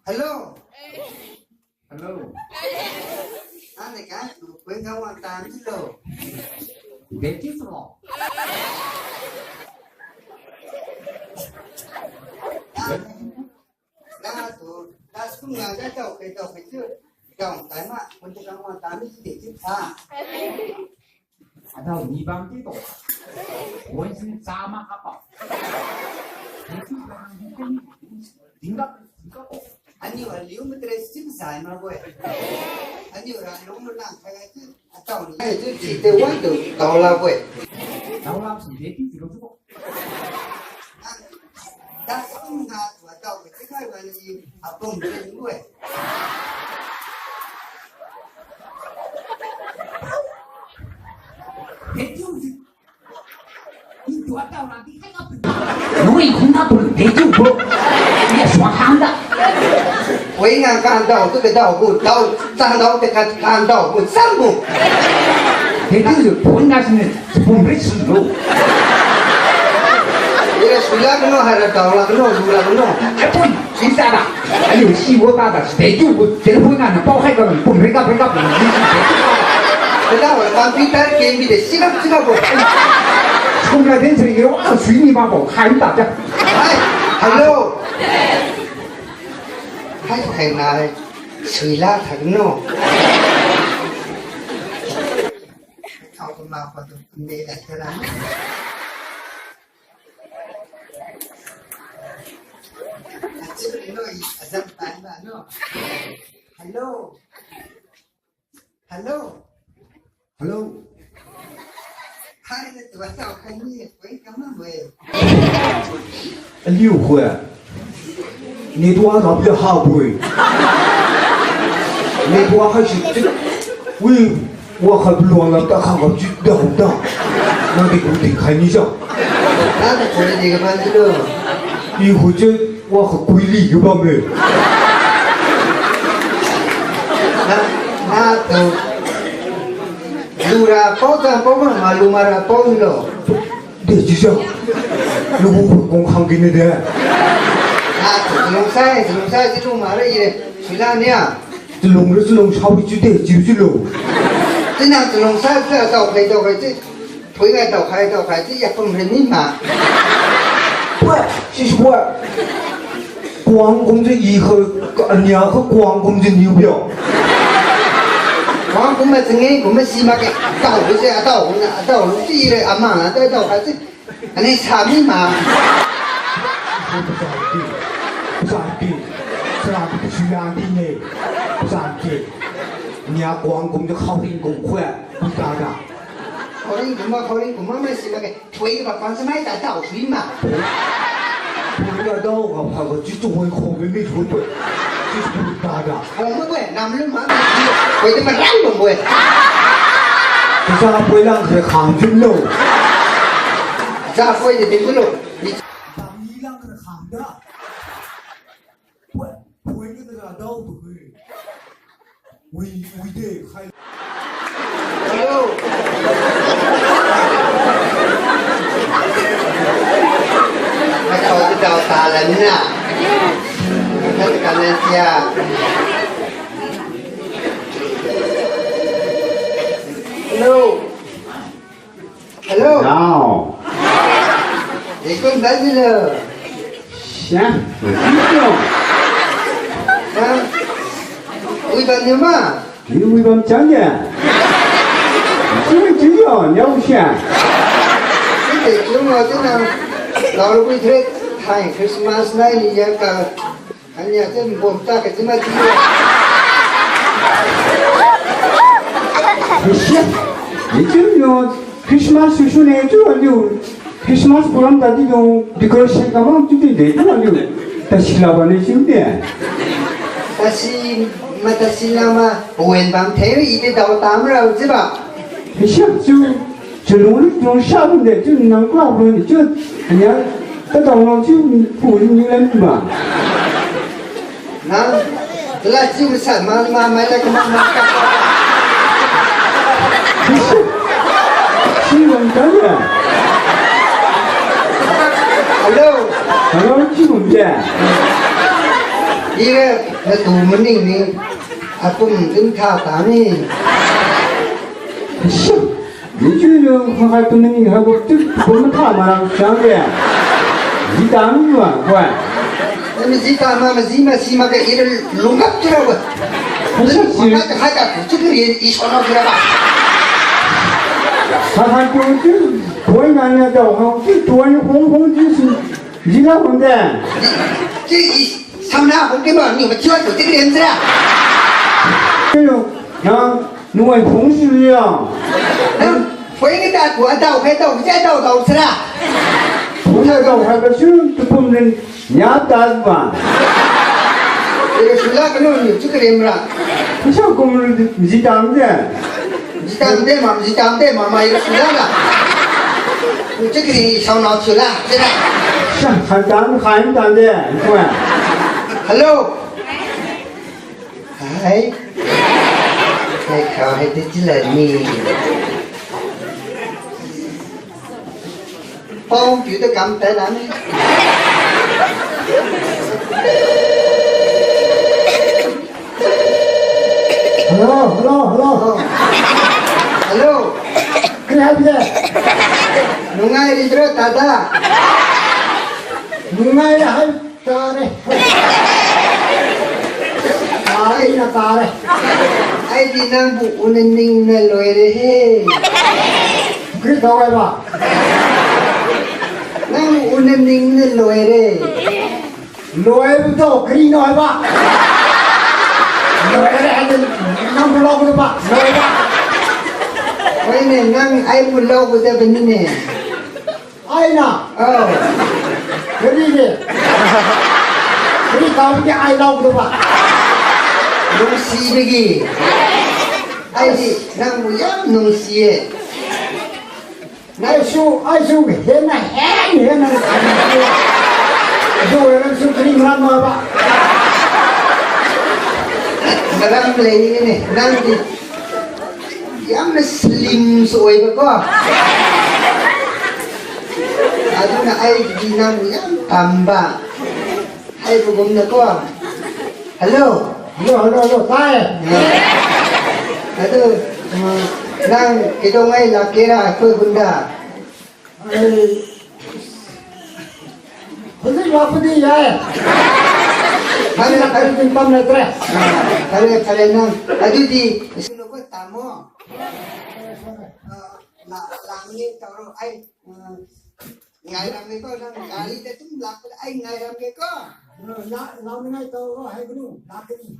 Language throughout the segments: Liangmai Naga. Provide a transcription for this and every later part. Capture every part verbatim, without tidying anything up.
Hello. Hello. Ane ka, kuinga wang tan lo. Beti lo. Datu, das kum nga ja dao kai dao kai tu. Dao kai ma, kun tu kang wang tan ni ti ti ta. Adao ni bam ti to. Wan sin sama apa. Tinggal, tinggal. Aniu aliu matre sim sai ma boi. Aniu ra lu lu nang kai tu. Adao ni. Ai tu ti te wan tu. Dao la boi. Dao la si de ti ti lo tu. Dasung na tua dao ke kai wan ni apung de ni we. He tiu tiu. Ni tua dao na di kai ka pung. Lui khun ka pung he tiu bo. Ni sua hang da. Wei ngang kan dao tu ke dao bu dao. Zang dao te kan, kan dao bu, zang bu. Hei, tu ju phone ga sini, phone rich lo. Ira sui la kano, hai ra dao la kano, lu la kano. Ai, phone, sui sa da. Aliu si wo ta da, stay tu bu, telephone ga na pao hai ga, phone rich ga, rich ga, phone rich ga. Kada wa, computer game bi de, sila, sila bo. Phone la den sini yo, ah, sui ni ma bo, hai ta ja. Hai, hello. Hai, hai na, hai. Sui la thak no. Thau ko ma ko tu ne la thara. Achi no i azam tan ba no. Hello. Hello. Hello. Hai na tu ba tao khai ni, koi kam ma we. Aliu khua. Network rap de ha bui. Network hai si ti. Wi, wa kha bluang lam ta kha ngap ji da hu da. Na di ku di khai ni sa. Na ta kore di ka ban tu lo. I hu je wa kha kui li yu ba me. Na, na tu. Lu ra pao ta pao ma, ma lu ma ra pao lo. De, ji sa. Lu bu kong khang kini de. Ah, chalung sai, chalung sai, chalung ma ra ye. Sui la nia. Chalung ra chalung sao bi chu de, ji chu lo. Tina chalung sai, sa tao khai, tao khai, ti. Phui ngai tao khai, tao khai, ti ya pum re ni ma. Pua, si si pua. Kuang kumjiu i kha, ka ania kha kuang kumjiu niu biao. Kuang kumma chenge, kumma si makge, tao lu se, atao kumna, atao lu si re, amang na, tao, tao kha si. Ani sa mi ma. Pasanti, pasanti, pasanti, pasanti ne, pasanti. Nia kuang kumjiu khao ring kum khue, kum ta da. Khao ring kumma, khao ring kumma, mai si makge. Phui ba pan samai ta dao sui ma. Phui ga dao ga pha ga chi tu hui kho mi mi tu tu. Chi tu ta da. Kho ma bui, nam lu ma. Phui de ma rang ma bui. Za phui lang se khang jin lo. Za phui de din lo. Bam ni lang se khang da. Phui, phui ni na dao tu hui. Ui, ui de, khai. Hello. Mai tao tu dao ta la ni na. Mai tao tu ka na sia. Hello. Hello. Now. Ekon dai ni le. Sha, begitu. Ha? Ui bam ni ma? Ni ui bam chang ya. Sini sini ya, nyau sha. Ni te tu ma tu na. Lau lu kui tre. Hai Christmas nai ni ya ka. Ania, ti bom ta ka ti ma ti. Ni sia. Ni ti no Christmas susu ne tu aliu. Christmas program tadi dung decoration kamang chiudi de, tadi dung. Tasi laba ni chiudi. Tasi ma, tasi lama, wen bam thei, i de dao tam ra, chiuba. Hisiak chiu, chalung ni, chalung sha bam de, chiu nang kla bam ni, chiu, ania, ta dao nang chiu, pu ni ni lam ba. Nang, la chiu masa, ma, ma, ma, la kama, ma, ka. Chiu wang ta ya. Hello. Hello, chiu wang ya. Ira, natu maning ni, apum din kha ta ni. Chiu. Ni chiu yo, kha kha tu ni, ha bo tu, bo ma tha ma rang sang de. Ji ta mi wa, wa. Ni ji ta ma, ma ji ma, si ma ka i lung gap tu ra wa. Kha sa si. Ma ka ha ka tu, tu ri i so na tu ra ba. Kha kha tu tu, poi ma na dao ha, tu tu ni hong hong tu si. Ji na hong de. Ji, ji i, sao na hong ke ma, ni ma chiu tu, tu ri en ra. Chiu yo, na, Nuai phung si liang. Nang, phung ni ta ku adao khai dao, jai dao dao sira. Phung adao khai ba su tu pum rin nya ta ba. Ira sula kanu ni chu krim ra. Sa kum rin ji tam de. Ji tam de ma, ji tam de ma, ma ira sula la. Chu kri sao na sula, sira. Sa khai tam, khai tam de. Hello. Hai. Hai, kau hai di chila ni. Pao piu ta kam tai la ni. Hello, hello, hello. Hello. Kri hai bide. Nungai ri dro tada. Nungai hai. Tare. Tare na tare. Aidi nangbu una ningna loire he. Kri tawai ba. Nangbu una ningna loire. Loibo tao kri nai ba. Loire hadi nangbu laobo ba. Loire. Hoine nang aibu laobo de benine. Aina. Oh. Kari de. Kari tao ke ai lao de ba. Lungsi bigi. Aidi, nangbu yam lungsi e. Nai su, ai su, hena, hen, hena. Su, hena su, kari ngan ma ba. Maram lei ni, nangdi. Yamna slim su oi ba ko. Aduna aidi nang yam pamba. Haibo gumna ko. Hello. Hello, hello, hello, tai. Adu, uh, nang kidong ai lakera khoi gunda. Ai, hujik lakpadi yai. Phare, phare, din pam nai tre. Ah, phare, phare nang. Adudi, sino ko tamo. Ah, la, la ni taro ai. Ah, ngairam ge ko, nang gari de tum lak ai ngairam ge ko. La, la ni ngai taro hai gunu, lak ni.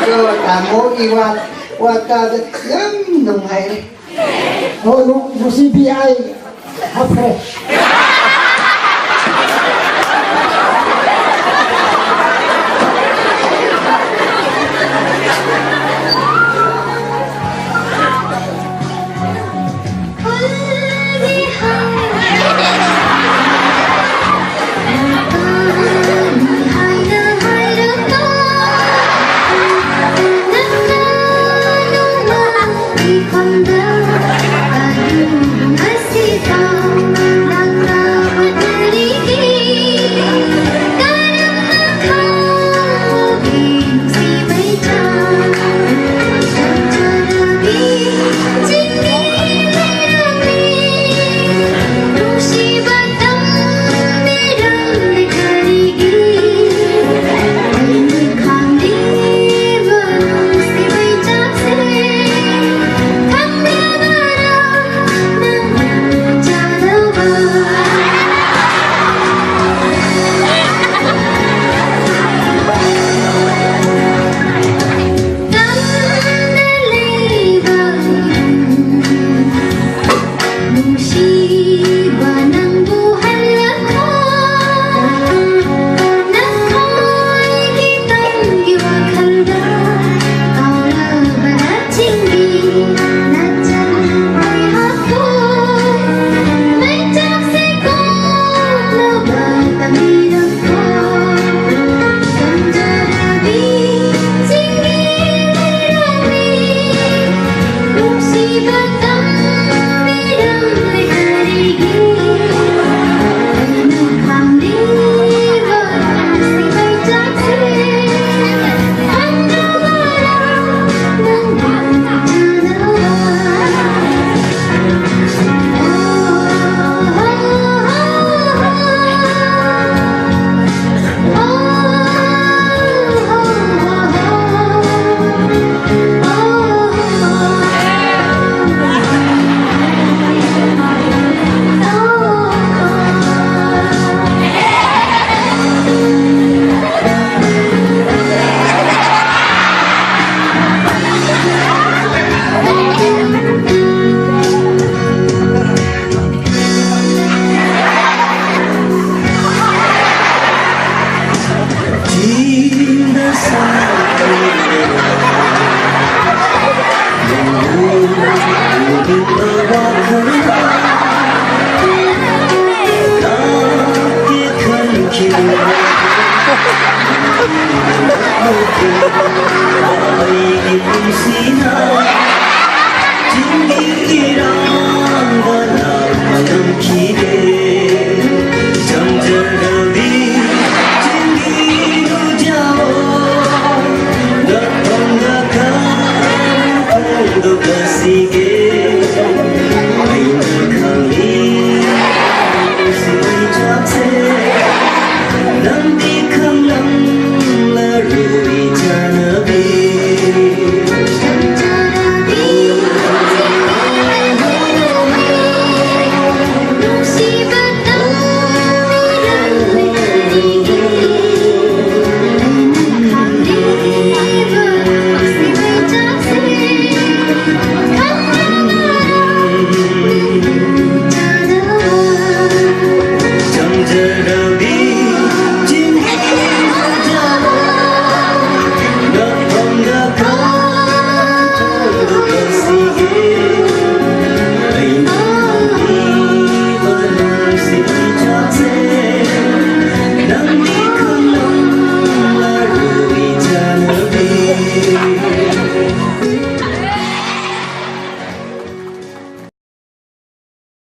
Yo, tamo i wa, wa ta de yam nung hai. Oh, no, no C B I. Hapre. Aini pumsina